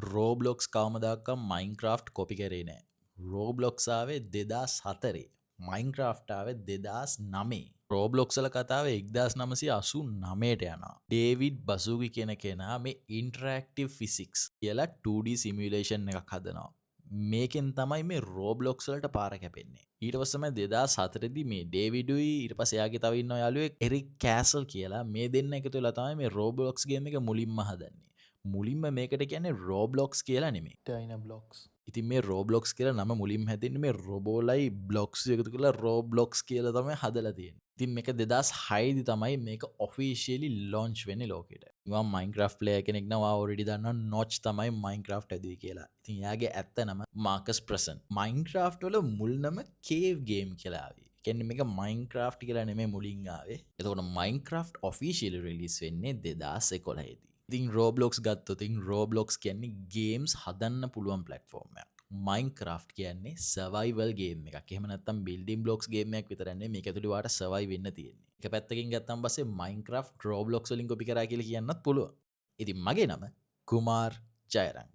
රෝබ්ලොක්ස් කවමදාකවත් මයින්ක්‍රාෆ්ට් copy කරේ නෑ. රෝබ්ලොක්ස් ආවේ 2004. මයින්ක්‍රාෆ්ට් ආවේ 2009. රෝබ්ලොක්ස් වල කතාව 1989ට යනවා. ඩේවිඩ් බසූකි කියන කෙනා මේ ඉන්ටරැක්ටිව් ෆිසික්ස් කියලා 2D simulation එකක් හදනවා. මේකෙන් තමයි මේ රෝබ්ලොක්ස් වලට පාර කැපෙන්නේ. ඊට පස්සේ තමයි 2004 දී මේ ඩේවිඩුයි ඊට පස්සේ එයාගේ තව ඉන්නවා යාළුවෙක් එරික් කැසල් කියලා, මේ දෙන්න එකතු වෙලා තමයි මේ රෝබ්ලොක්ස් ගේම් එක මුලින්ම හදන්නේ. මුලින්ම මේකට කියන්නේ රෝබ්ලොක්ස් කියලා නෙමෙයි. ඩයිනා බ්ලොක්ස්. ඉතින් මේ රෝබ්ලොක්ස් කියලා නම මුලින්ම හැදෙන්නේ මේ රොබෝලයි බ්ලොක්ස් එකතු කරලා රෝබ්ලොක්ස් කියලා තමයි හදලා තියෙන්නේ. ඉතින් මේක 2006 දී තමයි මේක ඔෆිෂියලි ලොන්ච් වෙන්නේ ලෝකෙට. ඉතින් මයින්ක්‍රාෆ්ට් ප්ලේයර් කෙනෙක් නම් ඔයා ඔල්රෙඩි දන්නවා නොච් තමයි මයින්ක්‍රාෆ්ට් හැදුවේ කියලා. ඉතින් එයාගේ ඇත්ත නම මාකස් ප්‍රසන්. මයින්ක්‍රාෆ්ට් වල මුල් නම කේව් ගේම් කියලා ආවේ. කියන්නේ මේක මයින්ක්‍රාෆ්ට් කියලා නෙමෙයි මුලින් ආවේ. එතකොට මයින්ක්‍රාෆ්ට් ඔෆිෂියලි රිලීස් වෙන්නේ 2011 දී. ඉතින් රෝබ්ලොක්ස් ගත්තොත් ඉතින් රෝබ්ලොක්ස් කියන්නේ ගේම්ස් හදන්න පුළුවන් ප්ලැට්ෆෝම් එකක්. මයින්ක්‍රාෆ්ට් කියන්නේ සර්වයිවල් ගේම් එකක්. එහෙම නැත්නම් බිල්ඩින් බ්ලොක්ස් ගේම් එකක් විතරක් නෙමෙයි, මේක ඇතුලේ ඔයාට සර්වයිව් වෙන්න තියෙන්නේ. එක පැත්තකින් ගත්තම පස්සේ මයින්ක්‍රාෆ්ට් රෝබ්ලොක්ස් වලින් කොපි කරා කියලා කියන්නත් පුළුවන්. ඉතින් මගේ නම කුමාර් ජයරංග.